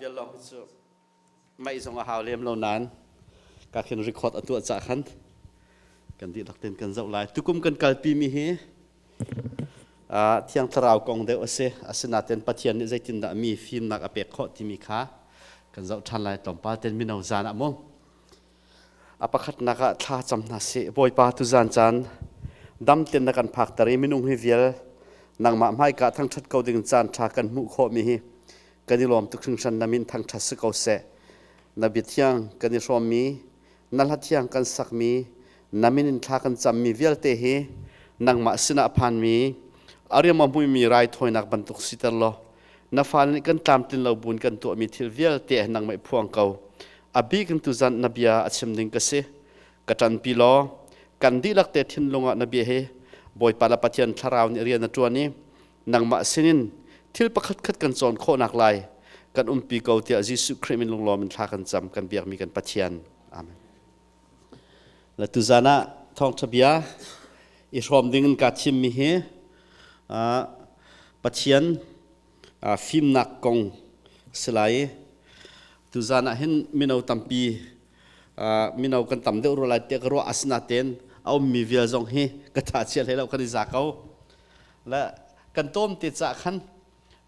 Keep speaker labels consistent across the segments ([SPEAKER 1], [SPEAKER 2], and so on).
[SPEAKER 1] vial lawng hi cu mei zong a hau lem lo nain ka khin record a tuah cah khan kan dihlak ten kan zoh lai. Tukum kan kalpi mi hi Thiang Thlarau kong deuh a si. Asinain Pathian nih zeitindah mi fimnak a pek khawh timi kha kan zoh ṭhan lai tlawmpal ten mino zan ah mu. A pakhatnak ah thla cam hna sih. Bawipa tuzan caan dam ten na kan phakter i minung hi vial nangmah hmaika thangṭhat ko ding caan ṭha kan hmuh khawhmi hi kan i lawm tuk hringhran. Na min thangṭhat si ko seh. Na bia thiang kan i hrawmmi, na hla thiang kan sakmi, na min in thla kan cammi vialte hi nangmah sinah a phanmi a riam a hmuimi raithawinak bantuk siter law na fale nih kan tlamtlin lo buin kan tuahmi thil vialte nangmah i phuang ko. A bik in tuzan na bia a chim ding ka si. Ka ṭanpi law kan dihlak te thinlung ah na bia hi Bawipa le Pathian thlarau nih rian a ṭuan i nangmah sinin thil pakhat khat kan cawn khawhnak lai kan umpi ko tiah Jesuh Khrih min lunglawm in thla kan cam kan biakmi kan Pathian. Amen. La tuzan ah thawngṭha bia i hrawm ding in kaa thimmi hi Pathian fimnak kong si lai. Tuzan ah hin mino tampi mino kan tam deuh rua lai tiah ka ruah asinain a ummi vial zong hi ka tha chia hlei lo kan i za ko. Le kan tawm te cah khan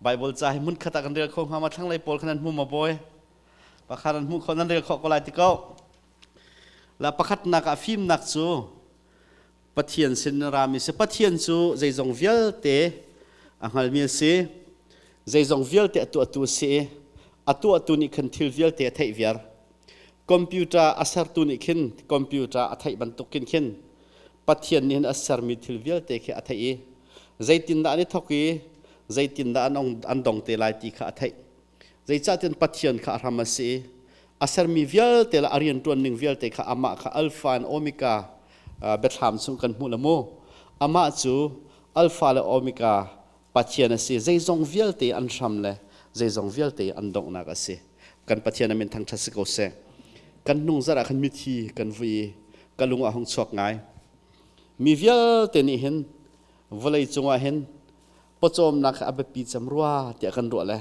[SPEAKER 1] Bible ca hi hmun khat ah kan rel kho hnga ma thlanglei pawl khan an hmu ma bawi pakhat an hmu kho nan rel khawh ko lai ti ko. La pakhatnak ah fimnak cu Pathian sin rami si. Pathian cu zeizong vialte a hngalmi a si. Zeizong vialte a tuahtu a si. A tuahtu nih khan thil vialte a theih viar. Computer a sertu nih khin computer a theih bantuk khin khin Pathian nih hin a sermi thil vialte khi a theih i zeitindah an i thawk i zeitindah an dong te lai ti kha a theih. Zeicahtiah Pathian kha a hram a si i a sermi vialte le a rianṭuan ning vialte kha amah kha Alpha and Omega biathlam chung kan hmuh le mu. Amah cu Alpha le Omega Pathian a si. Zeizong vialte an hram le zeizong vialte an donghnak a si. Kan Pathian a min thangṭhat si ko seh. Kan hnung zarh ah khan mithi kan vui i ka lung a hung chuak ngai. Mi vialte nih hin vawlei cungah hin pawcawmnak a biapi cem rua tiah kan ruah le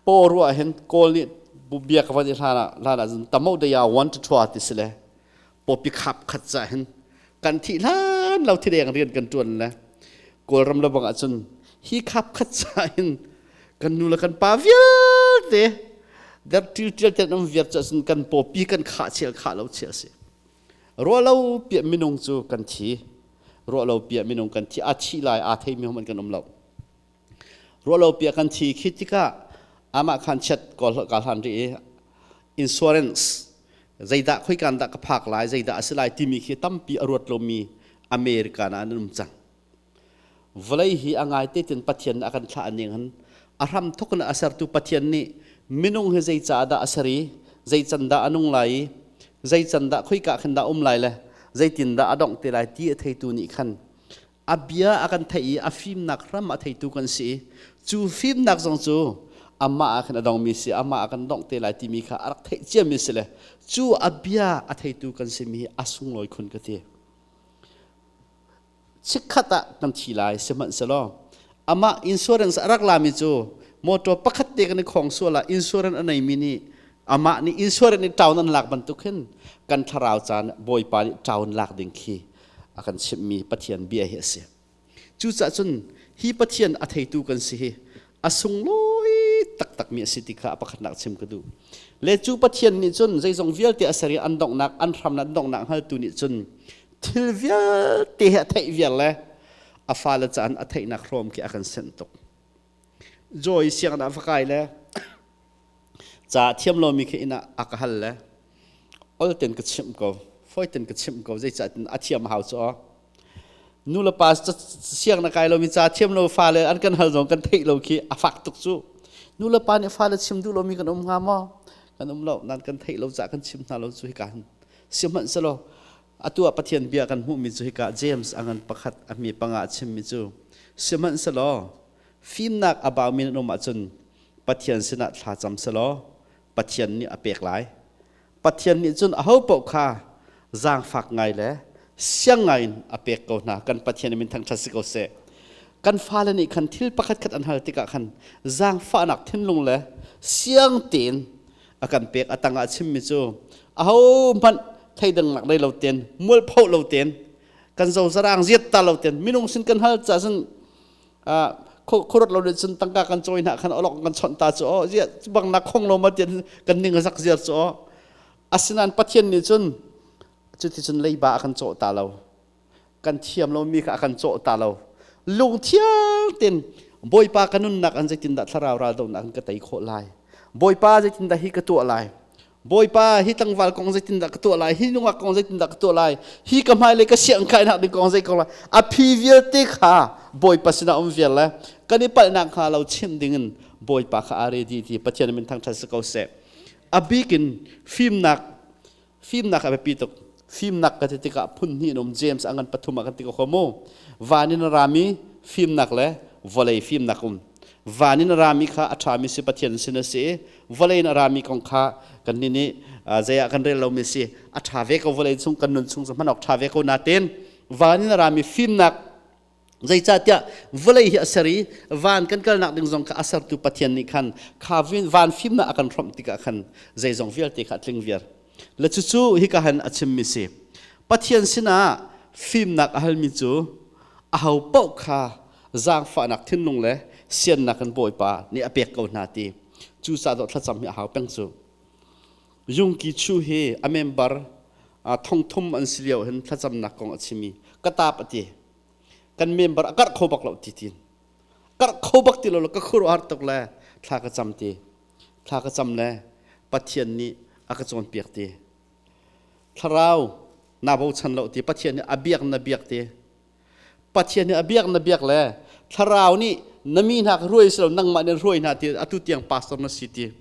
[SPEAKER 1] paw ruah hin kawl nih bia ka van i hlan ah hlan ah cun tamo daya one to thua ti si le pawpi khap khat ca hin kan thih hlan lo thideng rian kan tuan le kawlram le bang ah cun hi khap khat ca hin kan nu le kan pa vialte der til tial ten um viar ca cun kan pawpi kan khah chel khah lo chel si ruah lo piah minung cu kan thi ruah lo piah minung kan thi a thi lai aa theimi hom kan um lo ruah lo piah kan thi khi tikah amah khan chiat ka hlan ri i insurance zeidah khoikan dah ka phak lai zeidah a si lai timi khi tampi a ruat lomi America na an um cang vawlei hi a ngai te tin Pathian a kan thlah ning han a hram thok in a sertu Pathian nih minung hi zei caah dah a ser i zei can dah a nung lai i zei can dah khoika khan dah um lai le zeitin dah a dongh te lai ti a theitu nih khan a bia a kan theih i a fimnak ram a theitu kan si i cu fimnak zong cu amah ah khan a dongmi si amah ah kan dongh te lai timi kha a rak theih ciami si le cu a bia a theitu kan simi hi a sunglawi khun ka ti chikkhat ah kan thi lai sihmanhsehlaw amah insurance a rak lami cu motor pakhat te kan i khong sual ah insurance a neimi nih amah nih insurance nih town an lak bantuk hin kan thlarau caan Bawipa nih town lak ding khi a kan chimhmi Pathian bia hi a si. Cucaah cun hi Pathian a theitu kan si hi a sunglawi taktakmi a si ti kha a pakhatnak chim ka duh. Le cu Pathian nih cun zeizong vialte a ser i an donghnak an hramnak an donghnak hngaltu nih cun thil vialte hi a theih viar le a fale caan a theihnak hrawm khi a kan senh tuk. Joy sianginn ah va kai le ca thiam lomi khi inn ah a ka hal le olten ka chimh ko foiten ka chimh ko zeicah a thiam hau cu nu le pa siang na kai lomi ca thiam lo fale an kan hal zong kan theih lo khi a fak tuk cu nu le pa nih fale chim duh lomi kan um hnga maw kan um lo nan kan theih lo ca kan chim hna lo cu hika hin sihmanhsehlaw atu ah Pathian bia kan hmuhmi cu hika James a ngan pakhat a mi panga a chimmi cu sihmanhsehlaw fimnak a baumi nan um ahcun Pathian sinah thla cam selaw Pathian nih a pek lai Pathian nih cun aho paoh kha zaangfak ngai le siang ngai in a pek ko hna. Kan Pathian min thangṭhat si ko seh. Kan fale nih khan thil pakhat khat an hal tikah khan zaangfahnak thinlung le siang tein a kan pek. A tangah chimmi cu ahohmanh theidangnak nei lo ten, mualpho lo ten, kan zo zarang ziat ta lo ten, minung sin kan hal ca cun khurot lo cun tangka kan cawi hna khan olok kan chawnh ta cu o zia bang na khong lo ma tian kan ning a zak ziar cu o. Asinain Pathian nih cun cuticun leiba a kan cawh ta lo, kan thiam lomi kha a kan cawh ta lo. Lungthiang ten Bawipa, ka nunnak an zeitindah thlarau raldohnak an ka tei khawh lai? Bawipa, zeitindah hi ka tuah lai? Bawipa, hi tlangval kong zeitindah ka tuah lai? Hi nungak kong zeitindah ka tuah lai? Hi ka hmailei ka siang kainak ding kong zei kong lai? A phi vialte kha Bawipa sinah um vial le kan i palhnak hnga lo chim dingin Bawipa kha aa ready ti. Pathian min thangṭhat si ko seh. A bikin fimnak, fimnak a biapi tuk. Fimnak ka ti tikah phun hnih in um. James a ngan pathum ah kan ti ko mu. Van in a rami fimnak le vawlei fimnak um. Van in a rami kha a ṭhami si, Pathian sin a si i vawlei in a rami kong kha kan nih nih zei ah kan rel lomi si. A ṭha ve ko, vawlei chung kan nun chung cu hman awk ṭha ve ko nain van in a rami fimnak, zeicahtiah vawlei hi a ser i van kan kalnak ding zong kha a sertu Pathian nih khan kha van fimnak a kan hrawmh tikah khan zeizong vialte kha a tling viar le cucu hika han a chimmi si. Pathian sinah fimnak a halmi cu aho paoh kha zaangfahnak thinlung le siannak in Bawipa nih a pek ko hna ti. Cucaah dawh thlacam hi a hau peng cu. Yungki Chu hi a member thongthum an si lio hin thlacamnak kong a chimi ka tap a ti. Kan member a karh kho bak lo ti tin. Karh kho bak ti lo ka khur har tuk le thla ka cam ti. Thla ka cam le Pathian nih a ka cawnpiak ti. Thlarau na bochan lo ti, Pathian nih a biak na biak ti. Pathian nih a biak na biak le thlarau nih na mi hna ka hruai si lo, nangmah nih hruai hna ti. Atu tiang pastor na si ti,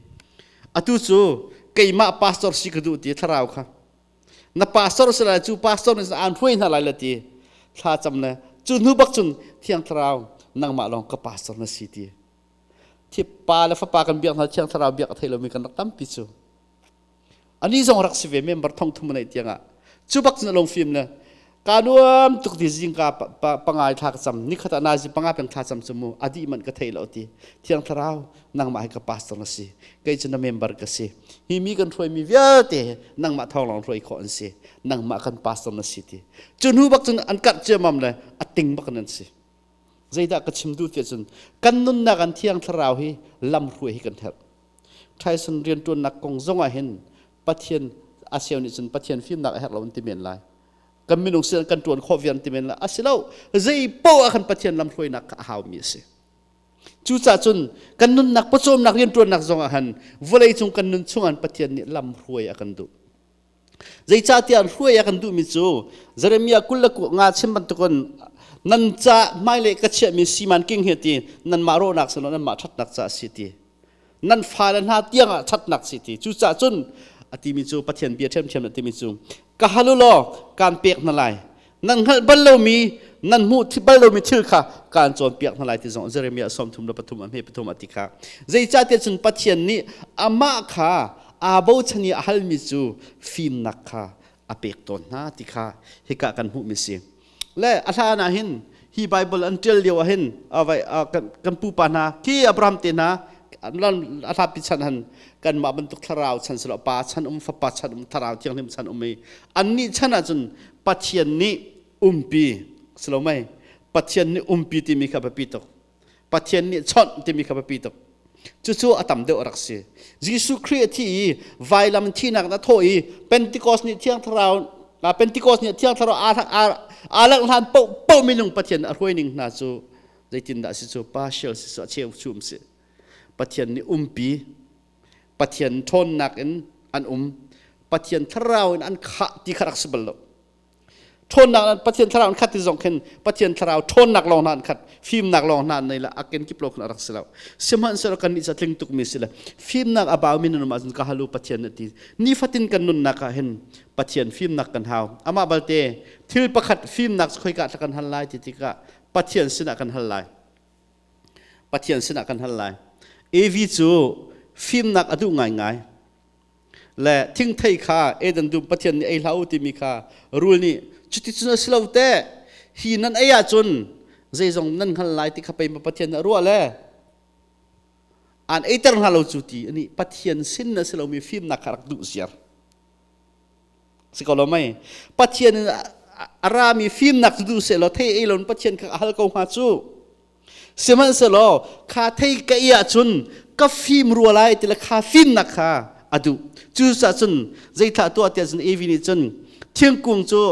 [SPEAKER 1] atu cu keimah pastor si ka duh ti. Thlarau kha na pastor si lai cu, pastor nih aan hruai hna lai le ti. Thla cam le cu hnu bak cun Thiang Thlarau, nangmah lawng ka pastor na si ti. Thi pa le fapa kan biak hna, Thiang Thlarau biak a thei lomi kan rak tampi cu. Ani zong rak si ve, member 3,000 nei tiangah. Cu bak cun along fim le ka nuam tuk ti. Zingka pangai thla ka cam, nikhat ah nazi panga peng thla cam cu mu adi man ka thei lo ti. Thiang Thlarau, nangmah hi ka pastor na si, kei cu na member ka si. Hi mi kan hruai mi vialte nangmah thawng lawng hruai khawh an si. Nangmah kan pastor na si ti. Cu hnu bak cun an karh ciamam le a ting bak nan si. Zeidah ka chim duh ti cun, kan nunnak an Thiang Thlarau hi lam hruai hi kan herh. Tyson rianṭuannak kong zong ah hin Pathian a seu nih cun Pathian fimnak a herh lo an ti men lai. Kan minung sin kan ṭuan khawh viar an ti men lai. A si lo, zei poah ah khan Pathian lamhruainak kha a haumi a si. Cucaah cun kan nunnak pawcawmnak rianṭuannak zong ah han vawlei cung kan nun chung ah Pathian nih lamhruai a kan duh. Zeicahtiah hruai a kan duhmi cu Jeremiah 25 chim bantukin nan ca hmailei ka chiahmi siman king hi ti, nanmah rawhnak si lo, nanmah ṭhatnak ca a si ti, nan fale hna tiangah ṭhatnak si ti. Cucaah cun a timi cu Pathian bia ṭhiamṭhiam a timi cu, ka hal u law kaan pek hna lai, nan hngalh bal lomi, nan hmuh bal lomi thil kha kaan cawnpiak hna lai ti zong Jeremiah 33 a hme pathum a ti kha. Zeicahtiah cun Pathian nih amah kha aa bochan i a halmi cu fimnak kha a pek tawn hna ti kha hika kan hmuhmi si. Le a hlan ah hin, hi Bible an ṭial lio ah hin, kan pupa hna khi Abraham te hna a hlapi chan han kanmah bantuk thlarau chan silo, pa chan um, fapa chan um, Thlarau Thianghlim chan um i annih chan ahcun Pathian nih umpi silo mei, Pathian nih umpi timi kha biapi tuk, Pathian nih chawnh timi kha biapi tuk. Cucu a tam deuh rak si. Jesuh Khrih a thi i vailam thinak na thawh i Pentecost nih Thiang Thlarau Pentecost nih Thiang Thlarau aa langh hlan paoh minung Pathian a hruai ning hna cu zeitindah si cu partial si cu, a cheu chum si. Pathian nih umpi, Pathian ṭhawnnak in an um, Pathian Thlarau in an khah ti kha rak si bal lo. Ṭhawnnak Pathian Thlarau an khat ti zong khin Pathian Thlarau ṭhawnnak lawng hna an khat, fimnak lawng hna an nei la, a kenkip lo khin a rak si lo. Sihmanhsehlaw kan nih cu a tling tukmi si le fimnak a baumi nan um ahcun ka halu Pathian a ti. Nifatin kan nunnak ah hin Pathian fimnak kan hau. Amah balte thil pakhat fimnak cu khoika kan hal lai ti tikah Pathian sinah kan hal lai. Pathian sinah kan hal lai. Evi cu fimnak a duh ngaingai. Le thingthei kha Eden dum Pathian nih ei hlah u timi kha rul nih, cuticun a si lo teh, hi nan ei ahcun Zeizong nan hngal lai ti kha pei ma Pathian nih a ruah le an eiter hna lo cu ti ani Pathian sin na si lomi fimnak kha rak duh ziar. Si ko lo mei? Pathian in a rami fimnak cu duh seh law thei ei lo in Pathian kha a hal ko hnga cu. Sihmanhsehlaw kha thei ka i ahcun ka fim rua lai ti le kha fimnak kha a duh. Cucaah cun zeithlah tuah tiah cun Evi nih cun thingkung cu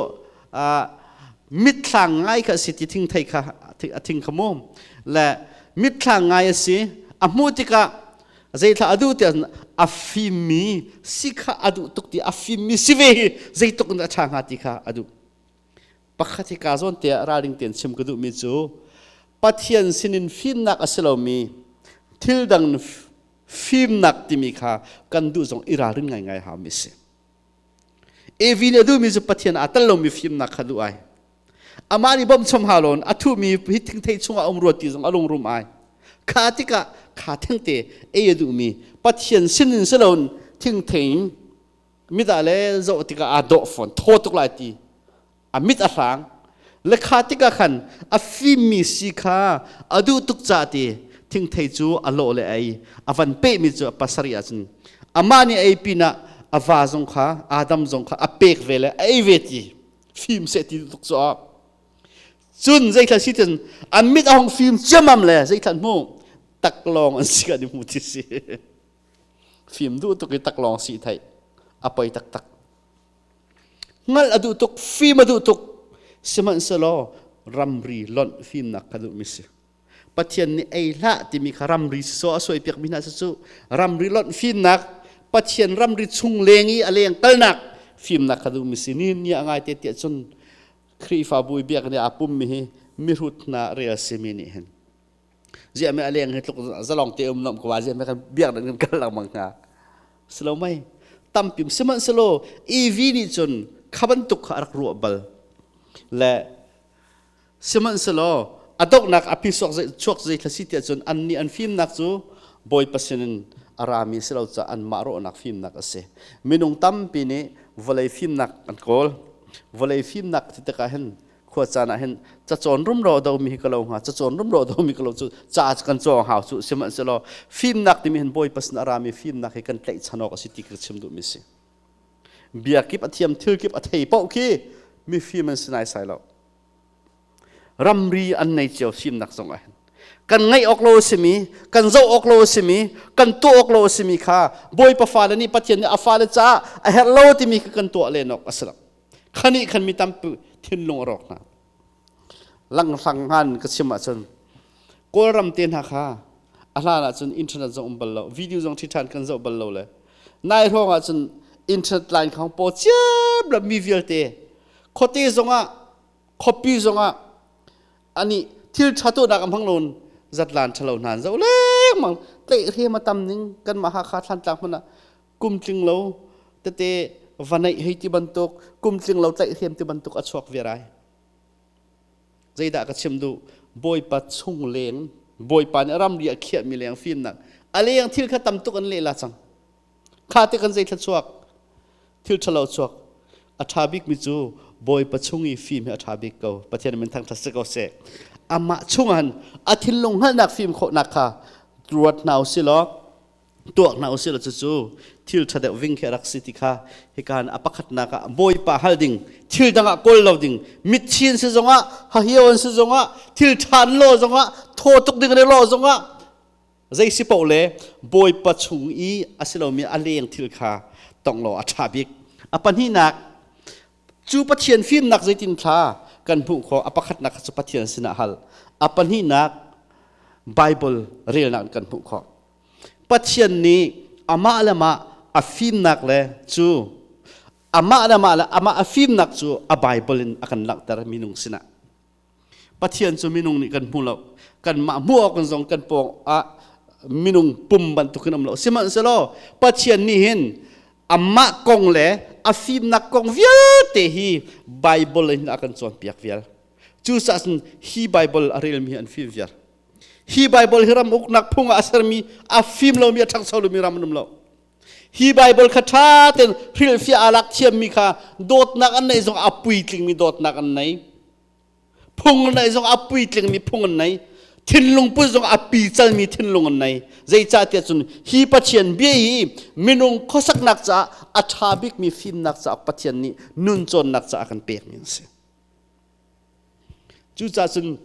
[SPEAKER 1] mitthlang ngai kha a si ti thingthei kha a thing kha mu le mitthlang ngai a si a hmuh tikah zeithlah a duh tiah a fimmi si kha a duh tuk ti a fimmi si ve hi zeitluk in a ṭha hnga ti kha a duh. Pakhat hi kaa zawn te ah ralring tein chim ka duhmi cu Pathian sinin fimnak a si lomi thil dang fimnak timi kha kan duh zong i ralrin ngaingai haumi a si. Evi nih a duhmi cu Pathian aa tel lomi fimnak kha duh ai. Amah nih bawmchom ha lawn a thuhmi hi thingthei chungah um rua ti zong a lungrum ai. Kha tikah kha thengte ei a duhmi Pathian sinin si loin thingthei mit ah le zoh tikah aa dawh fawn thaw tuk lai ti a mit a hrang le kha tikah khan a fimmi si kha a duh tuk ca ti thingthei cu a lawh le ei a van pehmi cu pasarih ahcun amah nih ei pinah a va zong kha Adam zong kha a pek ve le a ei ve ti fim seh ti tuk cu cun zeithla si tin an mit a hong fim ciamam le zeithla hmu taklawng an si kan i hmu ti si. Fim duh tuk i taklawng si theih a poi taktak. Hngalh a duh tuk, fim a duh tuk. Sihmanhsehlaw ramri lonh fimnak kha duhmi si. Pathian nih ei hlah timi kha ramri si a suai piakmi hna cu ramri lonh fimnak, Pathian ramri chung leng i a leng kalnak fimnak kha duhmi si. Ni ni a ngai te tiah cun Khrihfabu i biakinn i aa pummi hi mihrut hna rel simi nih hin ziah me a leng hi tluk zalong te um nom ko wa ziah me kan biak kan kal lengmang hnga silo mai tampi sihmanhsehlaw EV nih cun kha bantuk kha a rak ruah bal le sihmanhsehlaw a donghnak a phi chuak zei thla si tiah cun an nih an fimnak cu Bawipa sinin a rami si lo caah anmah rawhnak fimnak a si. Minung tampi nih vawlei fimnak an kawl. Vawlei fimnak ti tikah hin khua caan ah hin cacawn rumro do mi hi ka lo hnga cacawn rumro do mi ka lo cu ca kan cawng hau cu sihmanhsehlaw fimnak timi hin Bawipa sin a rami fimnak hi kan tlaihchan awk a si ti ka chim duhmi si. Bia kip a thiam thil kip a thei paoh khi mifim an si naisai lo. Ramri an nei cio fimnak zong ah hin kan ngaih awk lo a simi kan zoh awk lo a simi kan tuah awk lo a simi kha Bawipa fale nih Pathian nih a fale caah a herh lo timi kha kan tuah len awk a si lo. Khani khan mi tampi thinlung a rawk hna. Langhlang ngan ka chim ahcun Kawlram te hna kha a hlan ahcun internet zong um bal lo, video zong ṭhiṭhan kan zoh bal lo le nai hrawng ahcun internet line khang paw ciam la mi vialte khuate zongah khuapi zongah ani thil ṭha tuahnak a hmang loin zatlan ṭhalo hna an zoh lengmang tlaihhrem a tam ning kanmah Hakha Thlantlang hmanh ah kum tling lo tete va neih hei ti bantuk kum tling lo tlaihhrem ti bantuk a chuak viar ai. Zeidah ka chim duh? Bawipa chung leng Bawipa nih ramri a khiahmi leng fimnak a leng thil kha tam tuk an leh la cang. Kha te kan zei thla chuak thil ṭhalo chuak a ṭha bikmi cu Bawipa chung i fim hi a ṭha bik ko. Pathian min thangṭhat si ko seh. Amah chungah a thinlung hngalhnak fim khawhnak kha ruat hna u sih law tuak hna usih law cucu thil ṭha deuh ving khi a rak si ti kha hika a pakhatnak ah Bawipa hal ding thil dang ah kawl lo ding mitthi an si zongah hahio an si zongah thil ṭha an law zongah thaw tuk ding an i law zongah zei si paoh le Bawipa chung i a si lomi a leng thil kha tongh law a ṭha bik. A pahnihnak cu Pathian fimnak zeitin thla kan hmuh khawh? A pakhatnak cu Pathian sinah hal, a pahnihnak Bible relnak in kan hmuh khawh. Pathian nih amah le mah a fimnak le cu amah le mah le amah a fimnak cu a Bible in a kan langhter minung sinah. Pathian cu minung nih kan hmu lo. Kanmah hmuh awk in zong kan pawng ah minung pum bantukin um lo. Sihmanhsehlaw Pathian nih hin amah kong le a fimnak kong vialte hi Bible in a kan cawnpiak vial. Cucaah cun hi Bible a relmi an fim viar. Hi Bible hi ram uknak phung ah a sermi a fim lomi a ṭhangcho lomi ram an um lo. Hi Bible kha ṭha tein hrilhfiah aa lak thiammi kha dawtnak an neih zong a puitlingmi dawtnak an nei. Phung an nei zong a puitlingmi phung an nei. Thinlung put zong a picalmi thinlung an nei. Zeicahtiah cun hi Pathian bia hi minung khuasaknak caah a ṭha bikmi fimnak caah Pathian nih nun cawnnak caah a kan pekmi an si. Cucaah cun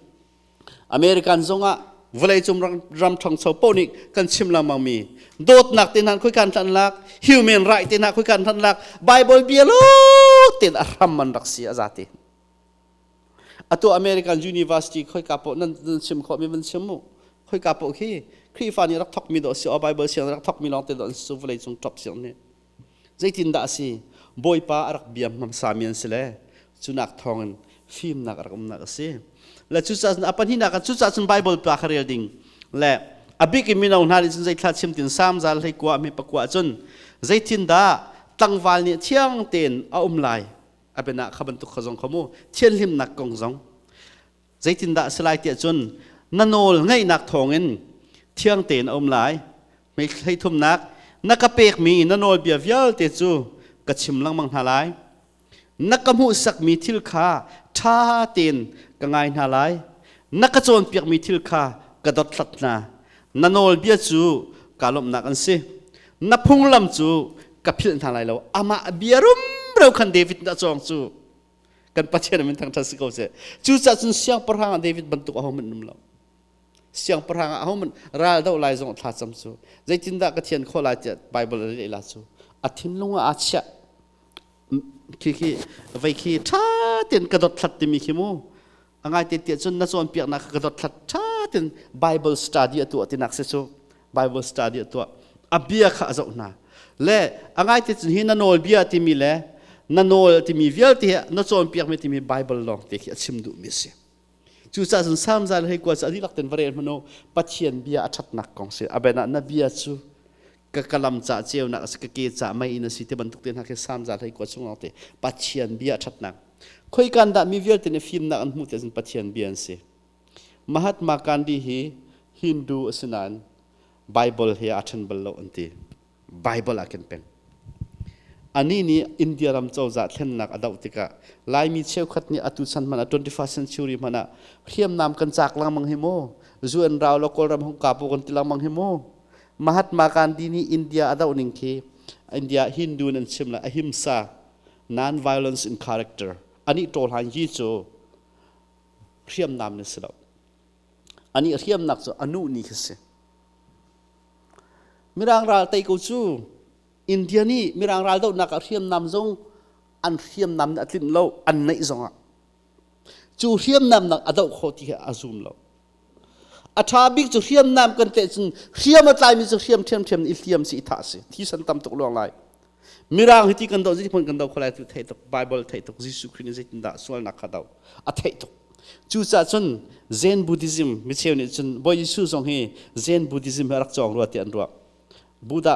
[SPEAKER 1] American zongah vawleicung ram ṭhangcho paoh nih kan chim lengmangmi dawtnak te hna khoi kan hlan lak, human right te hna khoi kan hlan lak, Bible bia lo tein a hram an rak si a zate. Atu American University khoika paoh nan chim khawhmi van chim mu. Khoika paoh khi Khrihfa nih rak thawkmi dawh si, Bible siang rak thawkmi lawng te dawh an si vawleicung top siang nih. Zeitin dah a si? Bawipa a rak bia hmasami an si le cunak thawngin fimnak a rak umnak a si. Le cucaah a pahnihnak ah cucaah cun Bible pa kha rel ding le a bik in mino hna nih cun zeithla chim tin Salm zal hlei kua mi pakua cun zeitin dah tlangval nih thiang tein a um lai a biana kha bantuk kha zong kha mu thianhlimnak kong zong zeitindah a si lai tiah cun na nawl ngaihnak thawngin thiang tein a um lai. Hleithumnak, na ka pekmi na nawlbia vialte cu ka chim lengmang hna lai. Na ka hmuhsakmi thil kha ṭha tein ka ngai hna lai. Na ka cawnpiakmi thil kha ka dothlat hna. Na nawlbia cu kaa lawmhnak an si. Na phunglam cu ka philh hna lai lo. Amah bia rumro khan David nih a cawng cu. Kan Pathian min thangṭhat si ko seh. Cucaah cun siangpahrang ah David bantuk ahohmanh um lo. Siangpahrang ah ahohmanh ral doh lai zong thla cam cu. Zeitindah ka thian khawh lai tiah Bible a leh la cu. A thinlung ah aa chiah. Khi khi vei khi ṭha tein ka dothlat timi khi mu. A ngai te tiah cun na cawnpiaknak ka dothlat ṭha tein Bible study a tuah tinak si cu. Bible study a tuah. A bia kha a zoh hna. Le a ngai te cun hi na nawlbia timi le na nawl timi vialte hi na cawnpiakmi timi Bible lawng te khi a chim duhmi a si. Cucaah cun Salm zal hei kua cu a dihlak ten va rel hmanh u, Pathian bia a ṭhatnak kong si. A ben ah na bia cu ka kalam ca ceunak a si, ka ke ca mei in a si ti bantuk te hna khi Salm zal hei kua chung lawng te Pathian bia a ṭhatnak. Khoikan dah mi vialte nih fimnak an hmuh ti ahcun Pathian bia an si. Mahatma Gandhi hi Hindu a si nain Bible he aa ṭhen bal lo an ti. Bible ah ken peng. Anih nih India ram cozah thlennak a doh tikah Laimi cheukhat nih atu chan hmanh ah 21st century hmanh ah hriamnam kan caak lengmang hi mu, zu an rau lo Kawlram hung kapu kan ti lengmang hi mu. Mahatma Gandhi nih India a doh ning khi India Hindu in an chim la ahimsa non-violence in character anih ṭawl han hi cu hriamnam na si lo. Anih hriamnak cu anu ni khi si. Mirang ral tei ko cu India nih Mirang ral dohnak ah hriamnam zong an hriamnam nih a tlinh lo an neih zongah cu hriamnam nak a doh khawh ti hi a zum lo. A ṭha bik cu hriamnam kan teh cun hriam a tlaimi cu hriam ṭhiamṭhiam i hliam si i thah si thi san tam tuk luang lai. Mirang hi ti kan doh zeitin kan doh kho lai tu theih tuk Bible theih tuk Jesuh Khrih nih zeitindah sualnak kha doh a theih tuk. Cucaah cun Zen Buddhism micheu nih cun Bawi Jesuh zong hi Zen Buddhism hi a rak cawng rua ti an ruah. Buddha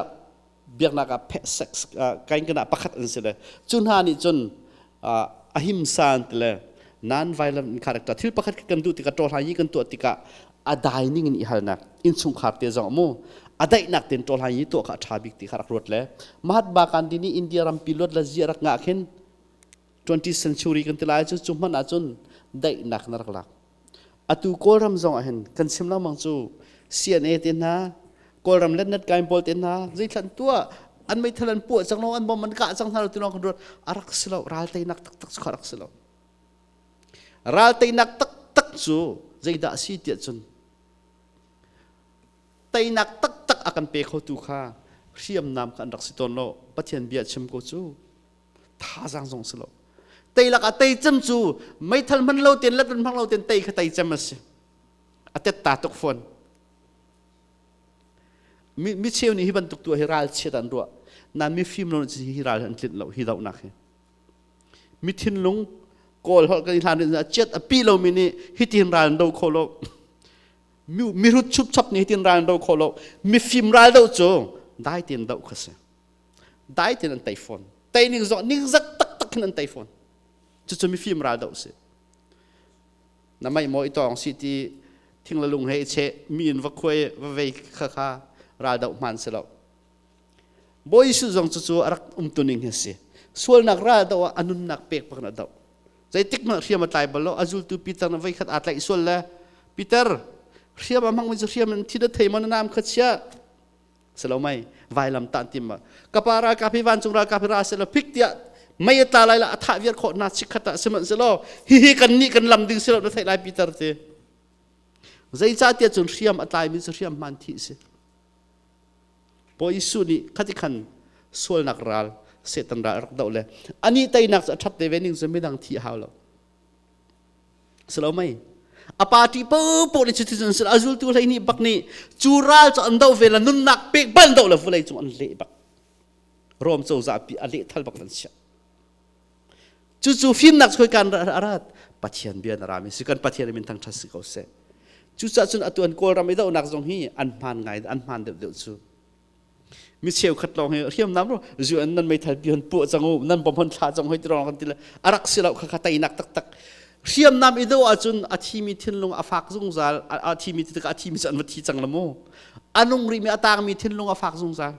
[SPEAKER 1] biaknak ah sex kain kana pakhat an si le cu hna nih cun ahimsa an ti le non-violent character thil pakhat kan duh tikah ṭawlhai yi kan tuah tikah a dai ning in i halnak innchungkhar te zong mu a daihnak ten ṭawlhai yi tuah kha a ṭha bik ti kha rak ruat le Mahatma Gandhi nih India rampi luat la zia rak ngah khin 20th century kan ti lai cu cu hmanh ahcun daihnak na rak lak atu Kawlram zong ah hin kan chim lengmang cu CNA te hna Kawlram letnet kain pawl te hna zeithlan tuah an meithal an puah cang lo an bom an kah cang hna lo ti lawng kan ruat a rak si lo ral teinak taktak cu rak si lo ral teinak taktak cu zeidah a si tiah cun teinak taktak a kan pe khotu kha hriamnam kha an rak si tawn lo Pathian bia chim ko cu thazaang zong si lo tei lakah tei cem cu meithal hman lo ten let hmang lo ten tei kha tei cem a si a tet ta tuk fawn mi cheu nih hi bantuk tu hi ral chiat an ruah nan mi fim lo hi ral an tlinh lo hi dohnak hi mi thinlung kawl holh kan hlan in chiat a pi lo mi nih hitin ral an do kho lo mi hrut chupchap nih hitin ral an do kho lo mi fim ral do cu dai ten do kha si dai ten an tei fawn tei ning zong ning zak taktak khin an tei fawn cucu mifim ral doh si na mai maw i tawng si ti thing le lung he i cheh mi in va khuai va vei kha kha ral doh hman si lo Bawi Jesuh zong cucu a rak umtuning hi si sualnak ral doh ah a nunnak pek bak na doh. Zeitik hmanh hriam a tlai bal lo. A zultu Peter na voikhat aa tlaih sual le Peter hriam a hmangmi cu hriam in thi na thei maw na nam kha chia silo mei vailam tah tim ma kapa ralkap hi vancung ralkap hi ra selo phik tiah mei a tla lai la a thah viar khawh na chikkhat ah sihmanhsehlaw hihi kan nih kan lam ding silo na theih lai Peter ti zeicahtiah cun hriam a tlaimi cu hriam hman thih si Bawi Jesuh nih khati khan sualnak ral Satan ral rak doh le ani teinak cu a ṭhat te ve ning cu midang thih hau lo silo mei a party popoh nih cuti cun sila a zultu hlei nih bak nih cu ral cu an do ve la nunnak pek bal do le vulei cung an leh bak Rom cozah pi a leh thal bak an chiah cucu fimnak cu kan arat Pathian bia na rami si kan Pathian min thang ṭhat si ko seh cucaah cun atu an Kawlram i dohnak zong hi an hmaan ngai an hmaan deuh deuh cu mi cheukhat lawng hi hriamnam ro zu an nan meithal pi hon puah cang u nan bom hon thla cang hoi ti rong kan ti le a rak si lo kha kha teinak taktak hriamnam i do ahcun a thimi thinlung a fak zungzal a thimi ti tikah a thimi cu an va thi cang la mu a nung rihmi a tangmi thinlung a fak zungzal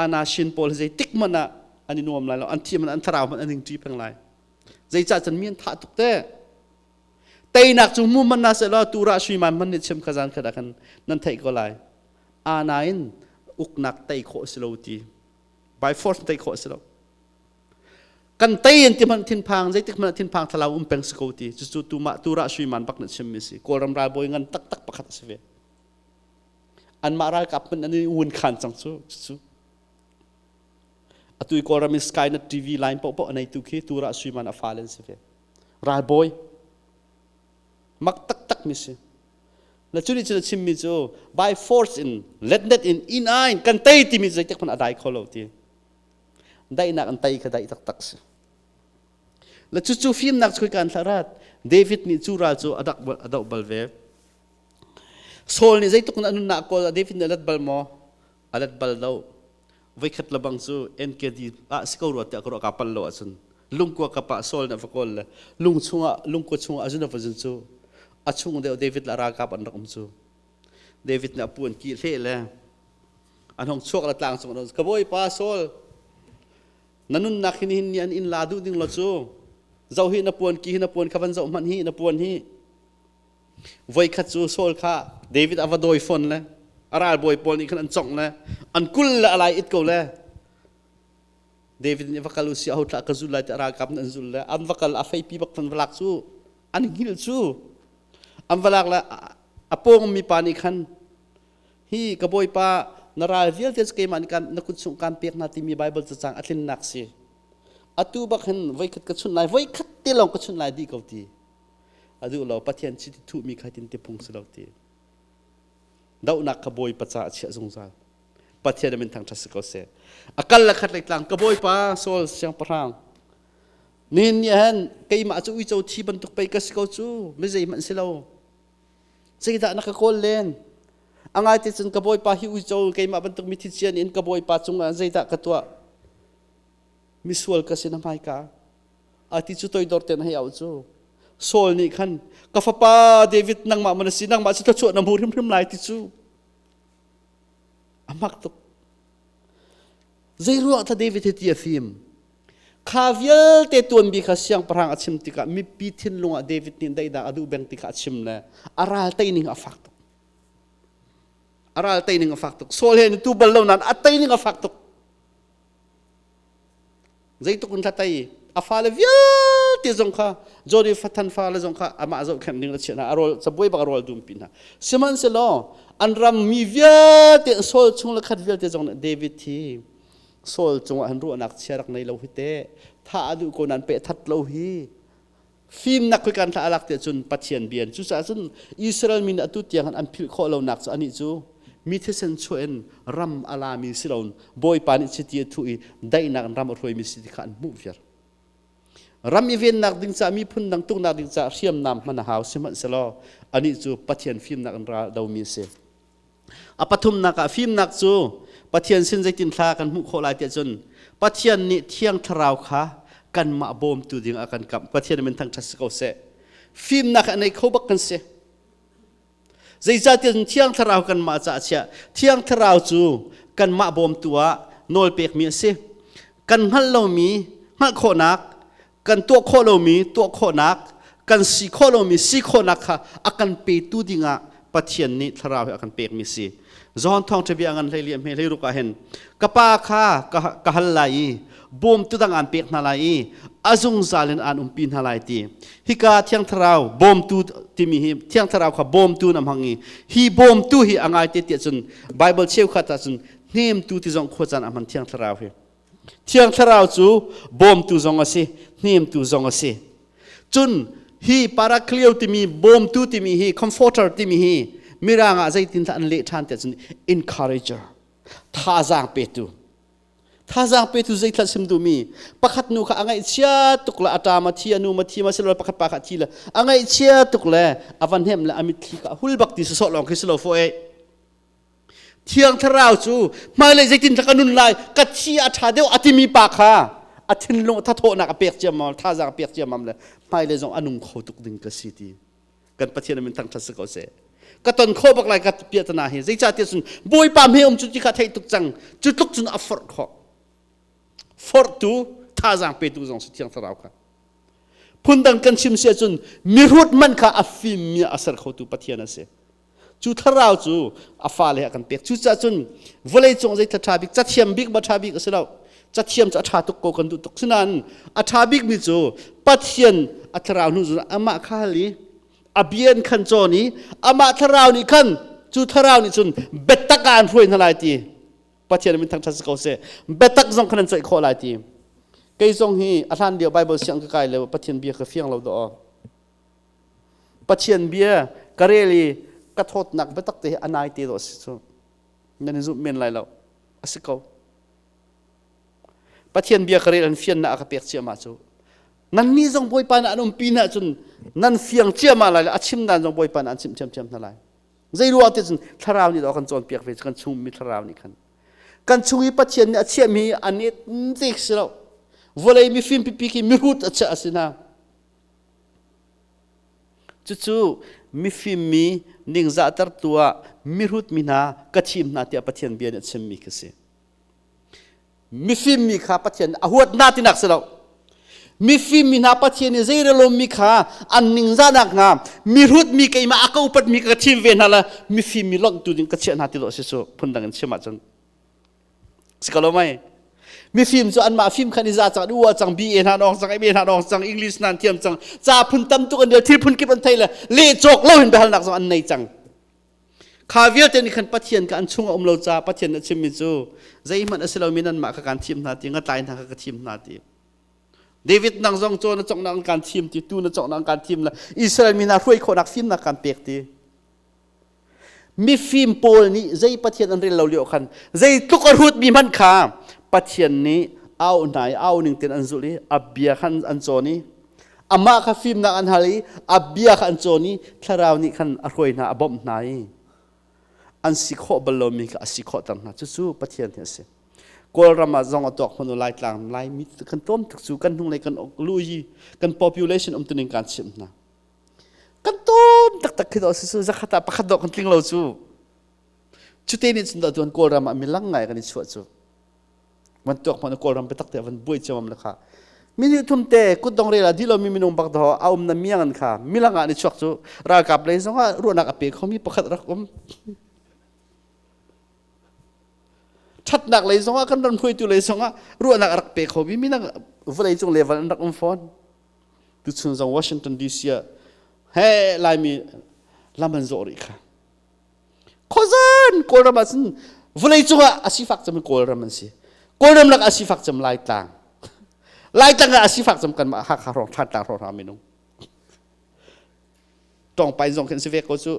[SPEAKER 1] ana shin pawl zei tik man ah an i nuam lai lo an thi man an thlarau man an ning ṭi peng lai zeicah cun mi an thah tuk te teinak cu mu man na se law tura sui man man nih chim kha zan khat ah khan nan theih ko lai ana in uknak tei khawh si lo ti by force tei khawh si lo kan tei in ti hmanh thinphang zeitik hmanh thinphang thlalau um peng si ko ti cucu tu mah tura sui man bak na chim mi si kawlram ralbawi ngan taktak pakhat a si ve anmah ralkap hmanh an i un khan cang cu cucu atu i kawlram i skynet tv line paohpaoh a neitu khi tura sui man a fale an si ve ralbawi mak taktak mi si na cu nih cun a chimmi cu by force in letnet in in in kan tei timi zeitik hmanh a dai kho lo ti daihnak an tei kha daih taktak si le cucu fimnak cu kan thlarat David nih cu ral cu a doh bal ve Saul nih zeitluk in a nunnak kawl David nih a let bal maw a let bal lo voikhat lebang cu NKD ah si ko rua tiah ka ruah ka pal lo ahcun lungkua kap ah Saul nih a va kawl le lung chungah lungkua chungah a zun a va zun cu a chung deuh David le ralkap an rak um cu David nih a pu an kih hleh le an hong chuak le tlang cung ka bawipa Saul na nunnak hin hin ni an in la duh ding lo cu zoh hi na puan ki hi na puan kha van zoh hmanh hi na puan hi Voikhat cu Saul kha David a va dawi fawn le a ralbawi pawl nih khan an congh le an kul le a lai it ko le David nih va kal u si aho thlah ka zul lai ti a ralkap nih an zul le an va kal a feipi bak van va lak cu an hngilh cu an va lak le a pawng mi pa nih khan hi ka bawipa na ral vialte cu keimah nih kan na kut chung kan pek hna timi Bible cacang a tlinnak si atu bak hin voikhat ka chunh lai voikhat te lawng ka chunh lai dih ko ti a duh lo Pathian chiti thuhmi kha tin ti phung si lo ti dohnak kha bawipa ca a chiah zungzal Pathian min thangṭhat si ko seh a kal le khat lei tlang ka bawipa Saul siangpahrang nihin ni han keimah cu uico thi bantuk pei ka si ko cu mi zeihmanh si lo zeidah na ka kawl len a ngai te cun ka bawipa hi uico keimah bantuk mithi cian in ka bawipa cungah zeidah ka tuah misual ka si na hmaika a ti cu toidor ten hei au cu Saul nih khan ka fapa David nangmah man si nangmah cu thluachuah na hmu hrimhrim lai ti cu a mak tuk zei ruang tha David hi ti a fim kha vialte tuanbi kha siangpahrang a chim tikah mipi thinlung ah David nih daihnak a duh beng ti kha a chim le a ral tei ning a fak tuk a ral tei ning a fak tuk Saul he ni tu bal lo nain a tei ning a fak tuk Zeitluk in tei a fale vialte zong kha Jody Fathan fale zong kha amah zohkhenh ding a chiah hna a rawl cabuai bak a rawl dum pi hna sihmanhsehlaw an ram mi vialte Saul chung le khat vialte zong nih David hi Saul cungah han ruahnak chia rak nei lo hi te tha a duh ko nan pe that lo hi fimnak khoi kan thla alak te cun Pathian bian cucaah cun Israel mi nih atu tiang an philh khawh lonak cu anih cu mi thisen chuah in ram a lami si lo Bawipa nih chiti a thuh i daihnak in ram a hruaimi si ti kha an hmuh viar ram i vennak ding caah miphun dang tuknak ding caah hriamnam hman a hau sihmanhsehlaw anih cu Pathian fimnak in ral domi a si a pathumnak ah fimnak cu Pathian sin zeitin thla kan hmuh khawh lai tiah cun Pathian nih Thiang Thlarau kha kanmah bawmtu ding a kan kamh Pathian min thangṭhat si ko seh fimnak a nei kho bak kan si zeicahtiah Thiang Thlarau kanmah caah chiah Thiang Thlarau cu kanmah bawmtu ah nawl pekmi a si kan hngalh lomi hngalh khawhnak Kan tuah khawh lomi tuah khawhnak, kan si khawh lomi si khawhnak kha a kan petu dingah Pathian nih thlarau hi a kan pekmi si. John thawngṭha bia ngan hlei li hme hlei ruk ah hin ka pa kha ka hal lai i bawmtu dang aan pek hna lai i a zungzal in aan umpi hna lai ti. Hika Thiang Thlarau bawmtu timi hi Thiang Thlarau kha bawmtu na hmang i hi bawmtu hi a ngai te tiah cun Bible cheukhat ah cun hnemtu ti zong khuacaan a hman Thiang Thlarau hi. Thiang Thlarau cu bawmtu zong a si, hnemtu zong a si. Cun hi parakleo timi bawmtu timi hi comforter timi hi mirang ah zeitin an leh ṭhan tiah cun encourager thazaang petu thazaang petu zeithla sim duhmi pakhat nu kha a ngaihchia tuk le a ṭa ma thi a nu ma thi ma silo pakhat pa kha thi le a ngaihchia tuk le a van hnem le a mitthli kha a hul bak ti sawsawh lawng khi si lo fo ei Thiang Thlarau cu hmailei zeitin ka nun lai ka thi a ṭha deuh a timi pa kha a thinlung thathawhnak a pek ciammam thazaang a pek ciammam le hmailei zong a nung kho tuk ding ka si ti kan Pathian min thangṭhat si ko seh ka ton kho bak lai ka piahtana hi zeicahtiah cun Bawipa hme um cu ti kha theih tuk cang cu tluk cun a forh khawh forhtu thazaang petu zong si Thiang Thlarau kha phundang kan chim si ahcun mihrut man kha a fimmi a ser khotu Pathian a si Cu thlarau cu a fale a kan pek. Cucaah cun vawlei cung zei ṭha bik, cathiam bik ma ṭha bik a si lo. Cathiam cu a ṭha tuk ko kan duh tuk. Sinain a ṭha bikmi cu Pathian a thlarau hnu cun amah kha hal i a bia in khan cawn i amah thlarau nih khan cu thlarau nih cun biatak ah an hruai hna lai ti. Pathian min thangṭhat si ko seh. Biatak zong khan an coih khawh lai ti. Kei zong hi a hlan lio Bible siang ka kai lio Pathian bia ka fiang lo dawh. Pathian bia ka rel i ka thawtnak biatak te hi a nai te dawh a si cu. Nan i zumh men lai lo. A si ko. Pathian bia ka rel an fiannak a ka pek ciahmah cu. Nan nih zong Bawipa nih an umpi hna cun nan fiang ciahmah lai le a chim dan zong Bawipa nih an chimh ṭhiamṭhiam hna lai. Zei ruang ti cun thlarau nih dawh kan cawnpiak ve cu kan chungmi thlarau nih khan. Kan chung i Pathian nih a chiahmi an i tik si lo. Vawlei mifim pipi khi mihrut a chiah a si hna. Cucu mifim mi ningzahtertu ah mihrut mi hna ka thim hna tiah Pathian bia nih a chimmi khi si. Mifim mi kha Pathian a huat hna tinak si lo. Mifim mi hna Pathian nih zeirelawm mi kha an ningzahnak hnga mihrut mi keimah a ka upat mi ka thim ve hna la mifim mi lonhtu ding ka chiah hna ti dawh si cu phundang in chim ahcun. Si ko lo mei? Mifim cu anmah fim khan i za cang, ua cang, BA hna dong cang, MA hna dong cang, English hna an thiam cang, ca phun tam tuk an rel, thil phun kip an thei le leh cawk lo in biahalnak zong an nei cang. Kha vialte nih khan Pathian kha an chung a um lo caah Pathian a chimmi cu zeihmanh a si lomi nanmah kha kaan thim hna ti, ngatlai hna kha ka thim hna ti. David nang zong caw na cawknak an kaan thim ti, tu na cawknak an kaan thim la, Israel mi hna hruai khawhnak fimnak kaan pek ti. Mifim pawl nih zei Pathian an rel lo lio khan zeitluk a hrutmi hmanh kha Pathian nih au hna i au ning tein an zulh i a bia khan an cawn i amah kha fimnak an hal i a bia kha an cawn i thlarau nih khan a hruai hna a bawmh hna i an si khawh bal lomi kha a si khawhter hna cucu Pathian hi a si Kawlram ah zong a tuak hmanh u Laitlang Laimi kan tlawm tuk cu kan hnunglei kan lu i kan population um tuning kan chimh hna Kan tawn taktak khi dawh si cu zakhat ah pakhat dawh kan tling lo cu. Cute nih cun dawh tuan Kawlram ah milang ngai kan i chuah cu. Van tuak hmanh Kawlram biatak te van buai ciamam le kha. Minute thum te kutdong rel ah dih lomi minung bak daw a um na miang an kha milang ah ni chuak cu ralkap lei zong ah ruahnak a pe khomi pakhat rak um. Thatnak lei zong ah kan ram hruaitu lei zong ah ruahnak a rak pe khomi minang vawlei cung level an rak um fawn. Tuchun zong Washington DC ah he Laimi lam an zawh rih kha. Khuazan Kawlram ah cun vawlei cungah a sifak cem Kawlram an si. Kawlram lak a sifak cem Laitlang. Laitlang ah a sifak cem kanmah Hakha hrawng Thantlang hrawng hna minung. Tawngpai zong khin si ve ko cu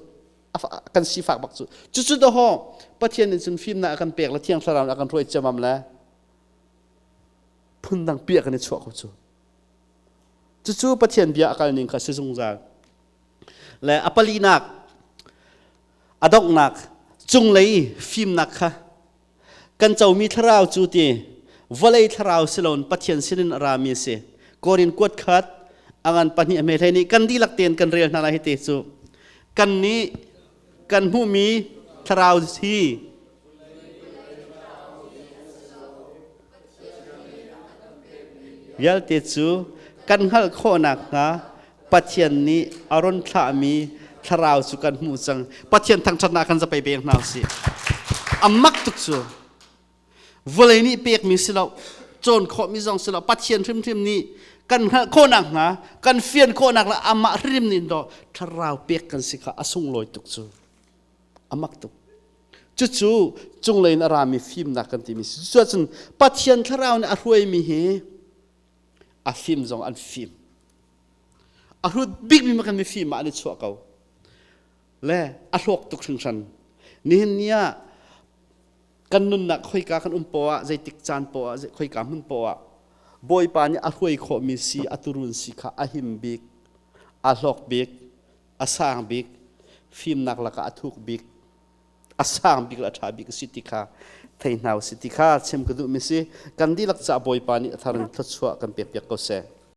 [SPEAKER 1] kan sifak bak cu. Cucu doho Pathian nih cun fimnak a kan pek le Thiang Thlarau a kan hruai ciamam le phundang piah kan i chuah ko cu. Cucu Pathian bia a kal ning kha si zungzal. Le a palinak, a donghnak, cunglei fimnak kha kan comi thlarau cu ti vawlei thlarau si loin Pathian sinin a rami a si. Korin kuat khat a ngan pahnih a hme hlei nih kan dihlak tein kan rel hna lai hi te cu kan nih kan hmuhmi thlarau hi vialte cu Kan hngalh khawh nakhnga Pathian nih a run thlahmi thlarau cu kan hmuh cang. Pathian thangṭhatnak kan zapei peng hna usih. A mak tuk cu. Vawlei nih pekmi si lo, cawn khawhmi zong si lo, Pathian hrimhrim nih kan hngalh khawh nakhnga, kan fian khawh nak le amah hrim nih dawh thlarau pek kan si kha a sunglawi tuk cu. A mak tuk. Cucu cunglei in a rami fimnak kan timi si. Cuacun Pathian thlarau nih a hruaimi hi a fim zong an fim. A hrut bikmi ma kan mifim ah an i chuah ko. Le a hlawk tuk hringhran. Nihin ni ah kan nunnak khoika kan um poah zeitik caan poah khoika hmun poah Bawipa nih a hruai khawhmi si a turun si kha a him bik, a hlawk bik, a sang bik, fimnak lakah a thuk bik, a sang bik le a ṭha bik a si ti kha thei hna usih ti kha chim ka duhmi si. Kan dihlak caah Bawipa nih a thar in thluachuah kan pekpiak ko seh.